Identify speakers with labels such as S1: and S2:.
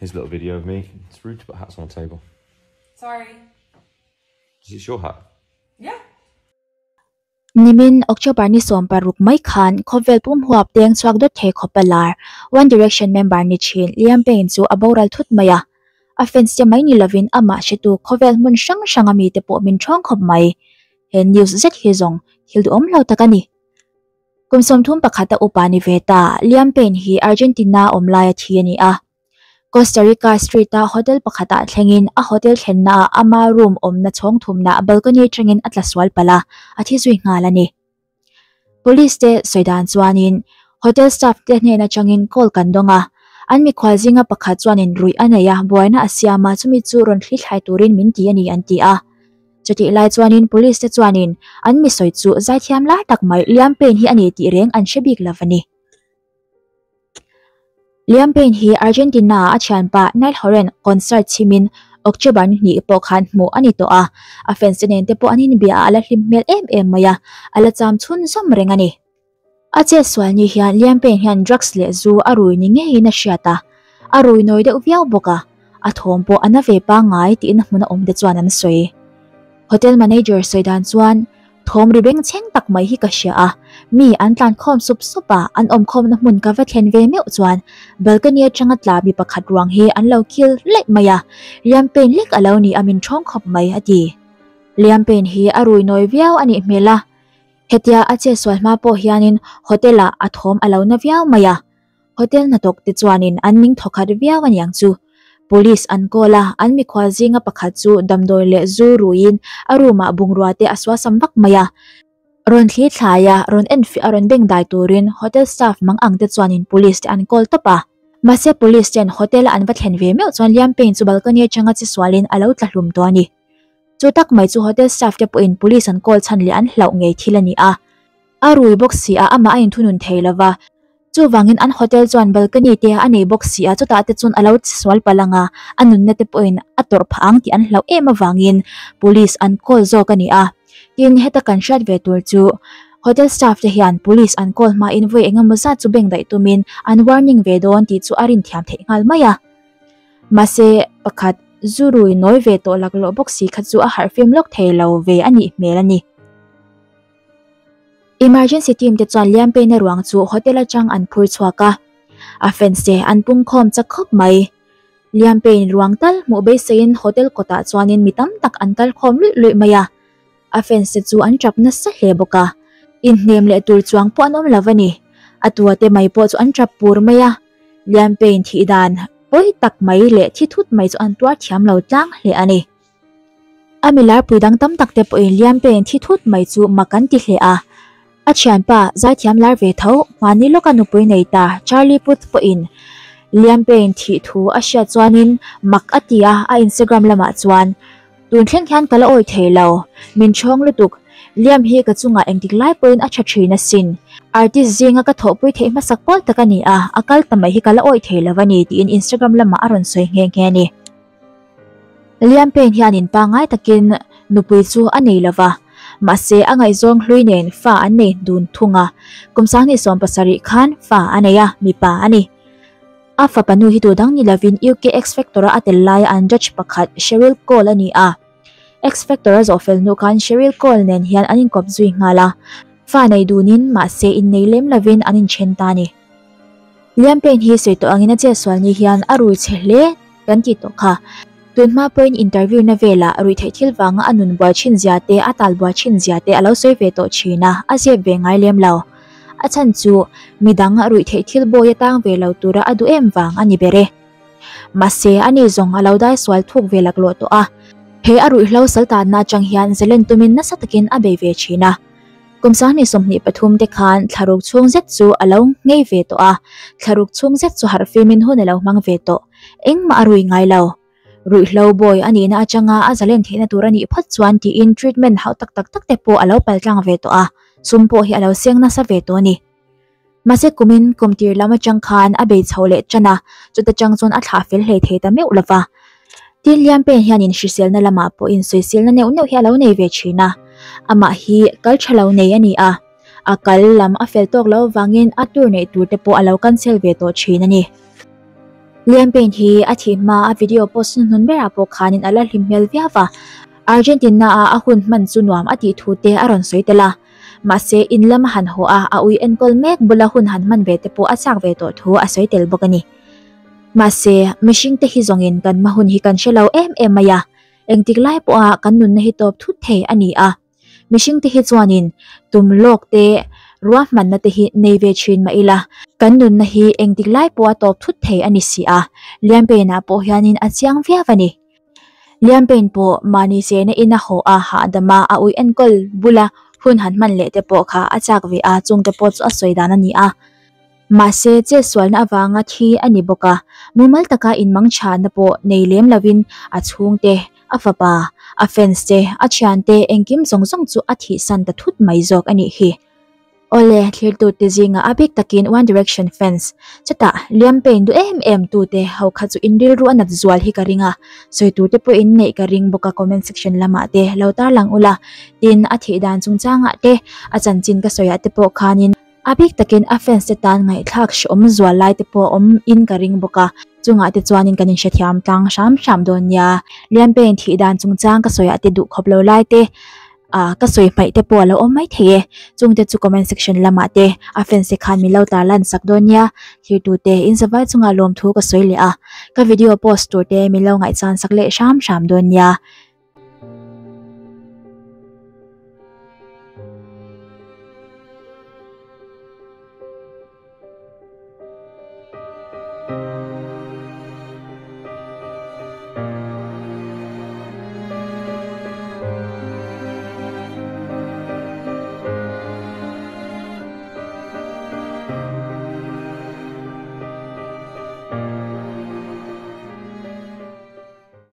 S1: Here's a little video of me. It's rude to put hats on a table.
S2: Sorry.
S1: Is this your hat?
S2: Yeah.
S3: Nimin October ni 16 mai khan khawvel pum huap deng chhuak dawt thei khawpa lar One Direction member ni thin Liam Payne chu a boral thut mai a. A fans te mai ni lovin amah hretu khawvel hmun hrang hrang a mite pawh min thawng khawp mai. He news zet hi zawng thil duhawm lo tak a ni. Kum 31 a upa ni ve ta Liam Payne hi Argentina awm laia thi a ni a. Costa Rica street a hotel pakhatah thlengin a hotel thlennaah ama room awmna chhawng thumna balcony atangin a tla sual palh a, a thi zui nghal a ni. Police te sawi dan chuanin hotel staff te hnen atangin call kan dawng a, an mikhual zinga pakhat chuanin ruih a nei a, buaina a siam a, chumi chu rawn thli thlai turin min ti a ni an ti a. Chutih lai chuanin police te chuanin an mi sawi chu zaithiam lar tak mai Liam Payne hi a ni tih reng an hre bik lo a ni. Liam Payne hi Argentina-a a thianpa Niall Horan concert chhimin October ni hnih pawh khan hmuh a ni tawh a, a fans te nen te pawh an inbia a, a la hlim hmel em em mai a, a la cham chhunzawm reng a ni. A chetsual ni hian Liam Payne hian drugs leh zu a rui ni ngeiin a hriat a, a rui nawi deuh viau bawk a, a thawm pawh a na ve pangngai tiin a hmuna awm te chuan an sawi. Hotel manager sawi dan chuan Thawm ri bengchheng tak mai hi ka hria a, mi an tlan khawm sup sup a, an awm khawmna hmun ka va thlen ve meuh chuan balcony atanga tla mi pakhat ruang hi an lo kil lek mai a, Liam Payne lek a lo ni a min thawng khawp mai a ti. Liam Payne hi a rui nawi viau a nih hmel a, hetia a chetsual hma pawh hianin hotel ah a thawm a lo na viau mai a, Hotel hnathawk te chuanin an ning thawkhat viau aniang chu. Police an call a, an mikhual zinga pakhat chu damdawi leh zu ruiin a room ah bungrua te a suasam vak mai a. Rawn thli thlai a, rawn enfiah a rawn beng dai turin hotel staff mang ang te chuanin police te an call tawp a. Mahse police ten hotel a an va thlen ve meuh chuan Liam Payne chu balcony atanga chi sualin a lo tla hlum tawh a ni. Chu tak mai chu hotel staff te pawhin police an call chhan leh an hlauh ngei thil a ni a. A rui bawk si a, amah a inthunun thei lova. Chuvangin an hotel chuan balcony te a nei bawk si a, chutah te chuan a lo chisual palh ang a, a nunna te pawhin a tawrh phah ang tih an hlauh em avangin police an call zawk a ni a. Tin, heta kan hriat ve tur chu hotel staff te hian police an call hmain vawi engemaw zat chu beng daih tumin an warning ve dawn tih chu a rinthiam theih nghal mai a. Mahse, pakhat zu rui nawi ve tawh laklawh bawk si kha chu a harhfim lawk thei lo ve a nih hmel a ni. Emergency team te chuan Liam Payne-a ruang chu hotel atang an phur chhuak a, a fans te an pungkhawm chak khawp mai. Liam Payne ruang tal hmuh beiseiin hotel kawtah chuanin mi tam tak an kal khawm luih luih mai a, a fans te chu an tap nasa hle bawk a. Inhnem leh tur chuang pawh an awm lo a ni. A tua te mai pawh chu an tap pur mai a, Liam Payne thih dan pawi tak mai leh thi thut mai chu an tuar thiam lo tlang hle a ni. A milar pui dang tam tak te pawhin Liam Payne thi thut mai chu mak an ti hle a. A thianpa, zaithiam lar ve tho, hmani lawka nupui nei ta Charlie Puth pawhin Liam Payne thih thu a hriat chuanin mak a ti a, a Instagram lamah chuan, Tun thleng hian ka la awi thei lo, min chhawng lutuk, Liam hi ka chungah engtik lai pawhin a tha thin asin. Artist zinga ka thawhpui theih hmasak pawl tak a ni a, a kal ta mai hi ka la awi thei lo a ni tiin Instagram lamah a rawn sawi nghe nghe a ni. Liam Payne hianin pangngai takin nupui chu a nei lova, mahse a ngaihzawng hlui nen fa an nei dun thung a, kum 2017 khan fa a nei a, mipa a ni. A fapa nu hi tu dang ni lovin UK X Factor-a a tel laia an judge pakhat Cheryl Cole a ni a. X Factor-a zawh fel hnu khan Cheryl Cole nen hian an inkawp zui nghal a, fa nei dunin mahse innei lem lovin an inthen ta a ni. Liam Payne hi sawi tawh angin a chetsual ni hian a rui chhe hle kan tih tawh kha. Tun hma pawhin interview na velah ruih theih thil vanga a nun buai thin zia te, a tal buai thin zia te a lo sawi ve tawh thin a, a zep ve ngai lem lo. A chhan chu midang ruih theih thil bawi a tang ve lo tura a duh em vang a ni ber e. Mahse ani zawng a lo dai sual thuk ve laklawh tawh a. He a ruihhlo saltanna atang hian zalen tumin nasa takin a bei ve thin a. Kum 2023 te khan thlaruk chhung zet chu a lo nghei ve tawh a, thlaruk chhung zet chu harhfimin hun a lo hmang ve tawh. Engmah a rui ngai lo. Ruihhlo bawi a nihna atanga a zalen theihna tur a nih phawt chuan tiin treatment hauh tak tak tak te pawh a lo paltlang ve tawh a, sum pawh hi a lo seng nasa ve tawh a ni. Mahse kumin kum tir lam atang khan a bei chho leh tan a, chuta chang chuan a thlah fel hlei thei ta meuh lova. Tin Liam Payne hianin hriselna lamah pawh insawiselna neuh neuh hi a lo nei ve thin a, amah hi kal tha lo nei a ni a, a kal lam a fel tawk loh avangin a tour neih tur te pawh a lo cancel ve tawh thin a ni. Liam Payne hi a thih hma a video post hnuhnun berah pawh khanin a la hlim hmel viau va, Argentina a a hun hman chu nuam a tih thu te a rawn sawi tel a. Mahse in lama han haw a, a ui enkawl mek bula hun han hman ve te pawh a chak ve tawh thu a sawi tel bawk a ni. Mahse mihring te hi zawngin kan hma hun hi kan hre lo em em mai a, engtik lai pawha kan nunna hi tawp thut thei a ni a. Mihring te hi chuanin tum lawk te ruahmanna te hi nei ve thin mah ila, kan nunna hi engtik lai pawha tawp thut thei a ni si a, Lianpena pawh hianin a chiang viau a ni. Lianpen pawh mahni chena ina haw a hahdam a, a ui enkawl bula hun han hman leh te pawh kha a chak ve a, chungte pawh chu a sawi dan a ni a. Mahse, chetsualna avanga thi a ni bawk a, mumal taka inmangchhahna pawh nei lem lovin a chhungte, a fapa, a fans te, a thiante engkim zawng zawng chu a thihsan ta thut mai zawk a nih hi. Awle, thlirtute zinga a bik takin One Direction fans, chutah Liam Payne duh em em tute ho kha chu in rilru a nat zual hi ka ring a, sawi turte pawh in neih ka ring bawk a comment section lamah te lo tarlang ula, tin a thih dan chungchangah te, a chanchin ka sawiah te pawh khanin, A bik takin a fans te tan ngaihthlak hrehawm zual lai te pawh a awm in ka ring bawk a, chungah te chuanin kan inhrethiam tlang hram hram dawn nia. Lianpeng thih dan chungchang ka sawiah te duh khawp lo lai te ah ka sawi hmaih te pawh a lo awm mai thei e. Chungte chu comment section lamah te a fans te khan min lo tar lan sak dawn nia. Thirtute in zavai chungah lawmthu ka sawi leh a, ka video post tur te min lo ngaihchan sak leh hram hram dawn nia.